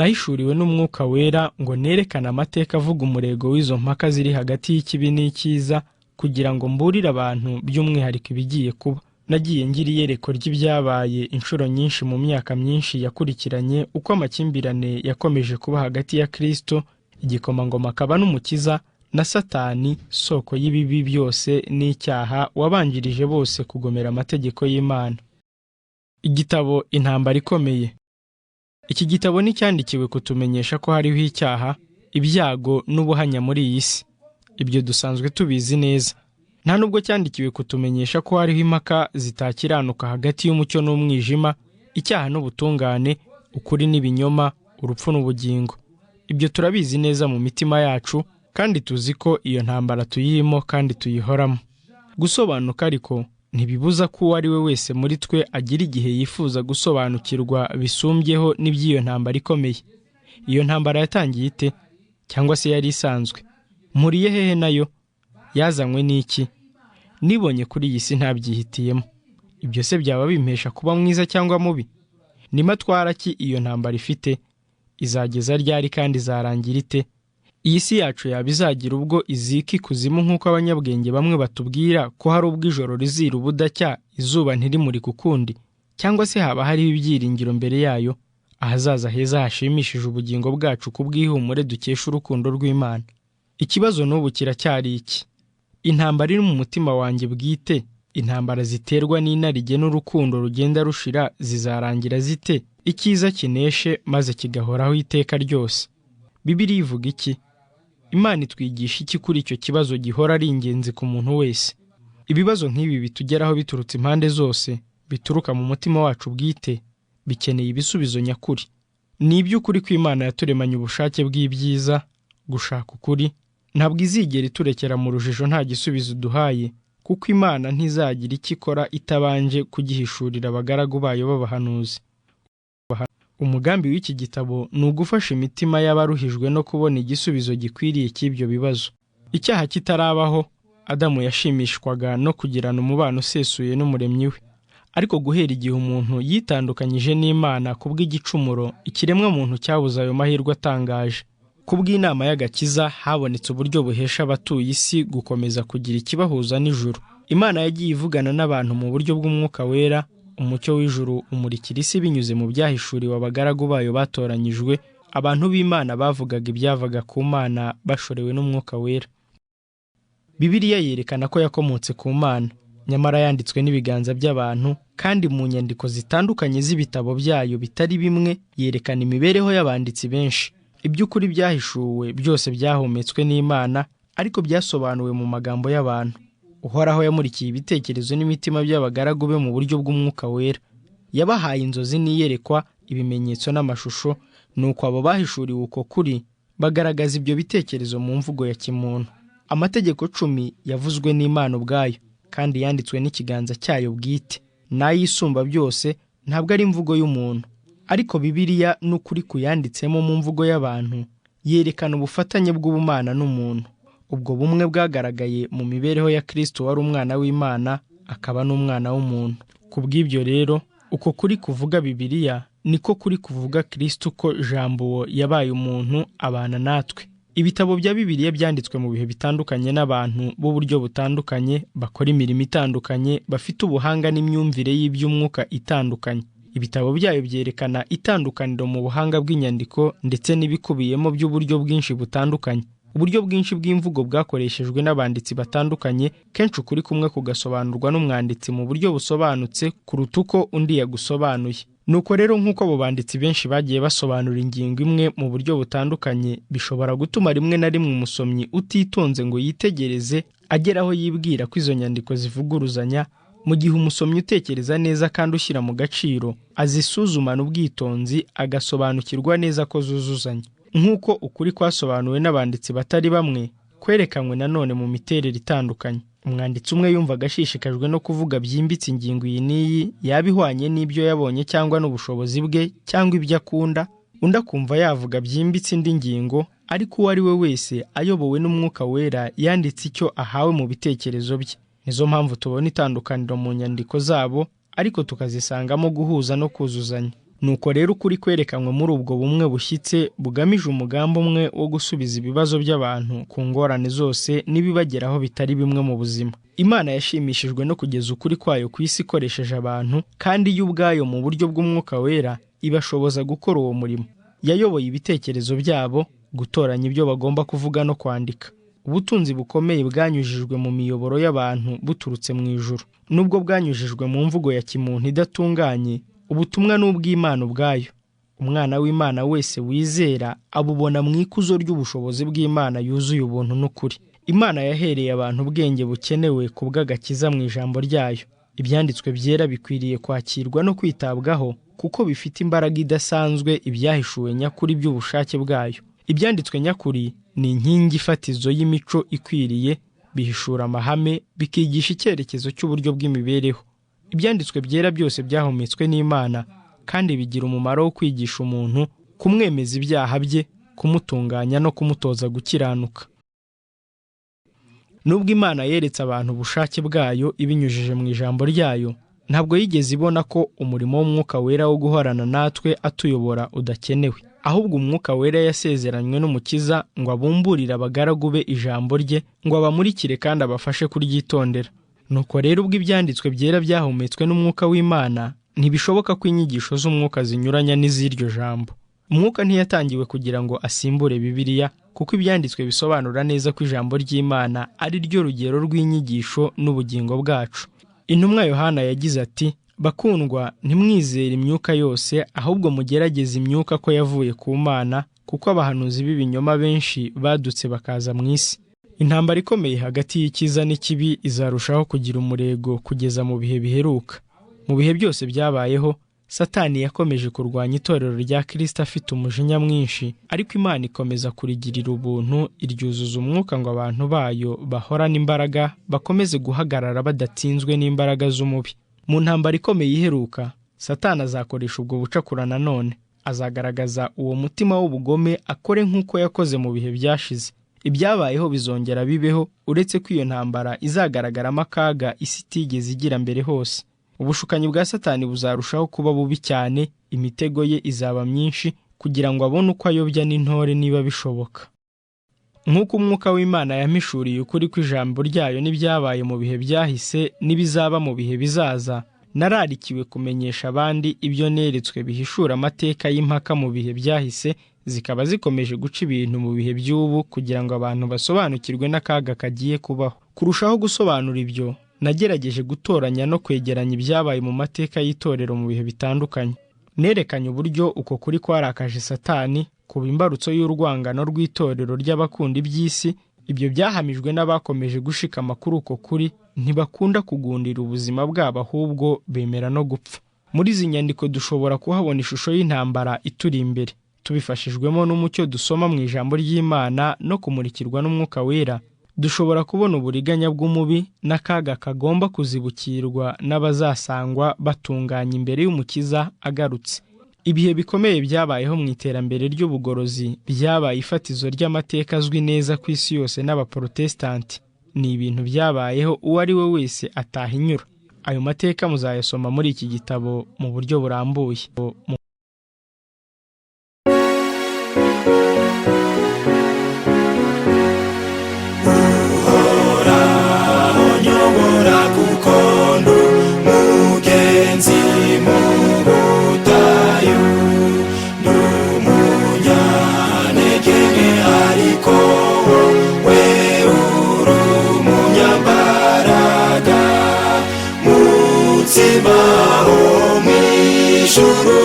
Nahishuriwe n'Umwuka Wera ngo nerekane amateka avuga umurego w'izo mpaka ziri hagati y'ikibi n'icyiza, kugira ngo mburire abantu by'umwihariko ibigiye kuba. Nagiye ngira iyerekwa ry'ibyabaye inshuro nyinshi mu myaka myinshi yakurikiranye, uko amakimbirane yakomeje kuba hagati ya Kristo, igikomangoma akaba n'Umukiza, na Satani, soko y'ibibi byose n'icyaha, wabanjirije bose kugomera amategeko y'Imana. Igitabo Intambara Ikomeye. Iki gitabo nticyandikiwe kutumenyesha ko hariho icyaha, ibyago n'ubuhanya muri iyi si. Ibyo dusanzwe tubizi neza. Nta nubwo cyandikiwe kutumenyesha ko hariho impaka zitakiranuka hagati y'umucyo n'umwijima, icyaha n'ubutungane, ukuri n'ibinyoma, urupfu n'ubugingo. Ibyo turabizi neza mu mitima yacu, kandi tuzi ko iyo ntambara tuyirimo kandi tuyihoramo. Gusobanuka ariko ntibibuza ko uwo ari we wese muri twe agira igihe yifuza gusobanukirwa bisumbyeho n'iby'iyo ntambara ikomeye. Iyo ntambara yatangiye ite? Cyangwa se yari isanzwe? Mpuriye hehe nayo? Yazanywe n'iki? Nibonye kuri iyi si ntabyihitiyemo. Ibyo se byaba bimpesha kuba mwiza cyangwa mubi? Ni matwara ki iyo ntambara ifite? Izageza ryari kandi izarangira ite? Iyi si yacu yaba izagira ubwo izika ikuzimu nk'uko abanyabwenge bamwe batubwira ko hari ubwo ijoro rizira ubudacya, izuba ntirimurike ukundi? Cyangwa se haba hariho ibyiringiro mbere yayo, ahazaza heza hashimishije ubugingo bwacu kubw'ihumure dukesha urukundo rw'Imana? Ikibazo n'ubu kiracyari iki: intambara iri mu mutima wanjye bwite, intambara ziterwa n'inarijye n'urukundo rugenda rushira, zizarangira zite? Icyiza kineshe maze kigahoraho iteka ryose. Bibiliya ivuga iki? Imana itwigisha iki kuri icyo kibazo gihora ari ingenzi ku muntu wese? Ibibazo nk'ibi bitugeraho biturutse impande zose, bituruka mu mutima wacu bwite, bikeneye ibisubizo nyakuri. Ni iby'ukuri ko Imana yaturemanye ubushake bw'ibyiza, gushaka ukuri. Ntabwo izigera iturekera mu rujijo nta gisubizo duhaye, kuko Imana ntizagira icyo ikora itabanje kugihishurira abagaragu bayo b'abahanuzi. Umugambi w'iki gitabo ni ugufasha imitima y'abaruhijwe no kubona igisubizo gikwiriye cy'ibyo bibazo. Icyaha kitarabaho, Adamu yashimishwaga no kugirana umubano usesuye n'Umuremyi we. Ariko guhera igihe umuntu yitandukanyije n'Imana kubw'igicumuro, ikiremwa muntu cyabuze ayo mahirwe atangaje. Kubw'inama y'agakiza habonetse uburyo buhesha abatuye isi gukomeza kugira ikibahuza n'ijuru. Imana yagiye ivugana n'abantu mu buryo bw'Umwuka Wera. Umucyo w'ijuru umurikira isi binyuze mu byahishuriwe abagaragu bayo batoranyijwe. Abantu b'Imana bavugaga ibyavaga ku Mana bashorewe n'Umwuka Wera. Bibiliya yerekana ko yakomotse ku Mana, nyamara yanditswe n'ibiganza by'abantu, kandi mu nyandiko zitandukanye z'ibitabo byayo bitari bimwe yerekana imibereho y'abanditsi benshi. Iby'ukuri byahishuwe byose byahumetswe n'Imana, ariko byasobanuwe mu magambo y'abantu. Uhoraho yamurikiye ibitekerezo n'imitima by'abagaragu be mu buryo bw'Umwuka Wera. Yabahaye inzozi n'iyerekwa, ibimenyetso n'amashusho, nuko abo bahishuriwe uko kuri bagaragaza ibyo bitekerezo mu mvugo ya kimuntu. Amategeko 10 yavuzwe n'Imana ubwayo, kandi yanditswe n'ikiganza cyayo bwite. N'ayisumba byose ntabwo ari imvugo y'umuntu. Ariko Bibiliya n'ukuri kuyanditsemo mu mvugo y'abantu yerekana ubufatanye bw'ubumana n'umuntu. Ubwo bumwe bwagaragaye mu mibereho ya Kristo wari umwana w'Imana akaba n'umwana w'umuntu. Kubw'ibyo rero, uko kuri kuvuga Bibiliya niko kuri kuvuga Kristo, ko Jambo yabaye umuntu abana natwe. Ibitabo bya Bibiliya byanditswe mu bihe bitandukanye n'abantu b'uburyo butandukanye, bakora imirimo itandukanye, bafite ubuhanga n'imyumvire y'iby'umwuka itandukanye. Ibitabo byayo byerekana itandukaniro mu buhanga bw'inyandiko ndetse n'ibikubiyemo by'uburyo bwinshi butandukanye. Uburyo bwinshi bw'imvugo bwakoreshejwe n'abanditsi batandukanye, kenshi ukuri kumwe kugasobanurwa n'umwanditsi mu buryo busobanutse kuruta uko undi yagusobanuye. Nuko rero nk'uko abo banditsi benshi bagiye basobanura ingingo imwe mu buryo butandukanye, bishobora gutuma rimwe na rimwe umusomyi utitonze ngo yitegereze agera aho yibwira ko izo nyandiko zivuguruzanya, mu gihe umusomyi utekereza neza kandi ushyira mu gaciro azisuzumana ubwitonzi agasobanukirwa neza ko zuzuzanya. Nk'uko ukuri kwasobanuwe n'abanditsi batari bamwe, kwerekanywe nanone mu miterere itandukanye. Umwanditsi umwe yumvaga ashishikajwe no kuvuga byimbitse ingingo iyi n'iyi, yaba ihwanye n'ibyo yabonye cyangwa n'ubushobozi bwe cyangwa ibyo akunda, undi akumva yavuga byimbitse indi ngingo, ariko uwo ari we wese ayobowe n'Umwuka Wera yanditse icyo ahawe mu bitekerezo bye. Nizo mpamvu tubona itandukaniro mu nyandiko zabo, ariko tukazisangamo guhuza no kuzuzanya. Nuko rero ukuri kwerekanwe muri ubwo bumwe bushyitse bugamije umugambi umwe wo gusubiza ibibazo by'abantu ku ngorane zose n'ibibageraho bitari bimwe mu buzima. Imana yashimishijwe no kugeza ukuri kwayo ku isi ikoresheje abantu, kandi yo ubwayo mu buryo bw'Umwuka Wera ibashoboza gukora uwo murimo. Yayoboye ibitekerezo byabo, gutoranya ibyo bagomba kuvuga no kwandika. Ubutunzi bukomeye bwanyujijwe mu miyoboro y'abantu buturutse mu ijuru. Nubwo bwanyujijwe mu mvugo ya kimuntu idatunganye, ubutumwa ni ubw'Imana ubwayo. Umwana w'Imana wese wizera abubona mu ikuzo ry'ubushobozi bw'Imana yuzuye ubuntu n'ukuri. Imana yahereye abantu ubwenge bukenewe ku bw'agakiza mu ijambo ryayo. Ibyanditswe byera bikwiriye kwakirwa no kwitabwaho kuko bifite imbaraga idasanzwe ibyahishuwe nyakuri by'ubushake bwayo. Ibyanditswe nyakuri ni inkingi fatizo y'imico ikwiriye, bihishura amahame, bikigisha icyerekezo cy'uburyo bw'imibereho. Ibyanditswe byera byose byahumetswe n'Imana kandi bigira umumaro wo kwigisha umuntu, kumwemeza ibyaha bye, kumutunganya no kumutoza gukiranuka. Nubwo Imana yeretse abantu ubushake bwayo ibinyujije mu ijambo ryayo, ntabwo yigeze ibona ko umurimo w'Umwuka Wera wo guhorana natwe atuyobora udakenewe. Ahubwo Umwuka Wera yasezeranywe n'Umukiza ngo abumburire abagaragu be ijambo rye, ngo abamurikire kandi abafashe kuryitondera. Nuko rero ubwo ibyanditswe byera byahumetswe n'Umwuka w'Imana, ntibishoboka ko inyigisho z'Umwuka zinyuranya n'iz'iryo jambo. Umwuka ntiyatangiwe kugira ngo asimbure Bibiliya, kuko ibyanditswe bisobanura neza ko ijambo ry'Imana ari ryo rugero rw'inyigisho n'ubugingo bwacu. Intumwa Yohana yagize ati: "Bakundwa, ntimwizere imyuka yose, ahubwo mugerageze imyuka ko yavuye ku Mana, kuko abahanuzi b'ibinyoma benshi badutse bakaza mu isi." Intambara ikomeye hagati y'icyiza n'ikibi izarushaho kugira umurego kugeza mu bihe biheruka. Mu bihe byose byabayeho, Satani yakomeje kurwanya itorero rya Kristo afite umujinya mwinshi, ariko Imana ikomeza kurigirira ubuntu, iryuzuza umwuka ngo abantu bayo bahorane imbaraga, bakomeze guhagarara badatsinzwe n'imbaraga z'umubi. Mu ntambara ikomeye iheruka, Satani azakoresha ubwo bucakura nanone. Azagaragaza uwo mutima w'ubugome akore nk'uko yakoze mu bihe byashize. Ibyabayeho bizongera bibeho, uretse ko iyo ntambara izagaragaramo akaga isi itigeze igira mbere hose. Ubushukanyi bwa Satani buzarushaho kuba bubi cyane, imitego ye izaba myinshi kugira ngo abone uko ayobya n'intore niba bishoboka. Nk'uko Umwuka w'Imana yampishuriye ukuri kw'ijambo ryayo n'ibyabaye mu bihe byahise n'ibizaba mu bihe bizaza, nararikiwe kumenyesha abandi ibyo neretswe bihishura amateka y'impaka mu bihe byahise, zikaba zikomeje guca ibintu mu bihe by'ubu kugira ngo abantu basobanukirwe n'akaga kagiye kubaho. Kurushaho gusobanura ibyo, nagerageje gutoranya no kwegeranya ibyabaye mu mateka y'itorero mu bihe bitandukanye. Nerekanye uburyo uko kuri kwarakaje Satani kuba imbarutso y'urwangano rw'itorero ry'abakunda iby'isi. Ibyo byahamijwe n'abakomeje gushikama kuri uko kuri, ntibakunda kugundira ubuzima bwabo ahubwo bemera no gupfa. Muri izi nyandiko dushobora kuhabona ishusho y'intambara ituri imbere, tubifashijwemo n'umucyo dusoma mu ijambo ry'Imana no kumurikirwa n'Umwuka Wera. Dushobora kubona uburiganya bw'umubi n'akaga kagomba kuzibukirwa n'abazasangwa batunganya imbere y'Umukiza agarutse. Ibihe bikomeye byabayeho mu iterambere ry'ubugorozi byabaye ifatizo ry'amateka azwi neza ku isi yose n'Abaprotestanti. Ni ibintu byabayeho uwo ari we wese atahinyura. Ayo mateka muzayasoma muri iki gitabo mu buryo burambuye. Uhoraho nyobora kuko ndi umugenzi mu butayu, ndi umunyantege nke ariko wowe uri umunyambaraga, mutsima wo mw'ijuru.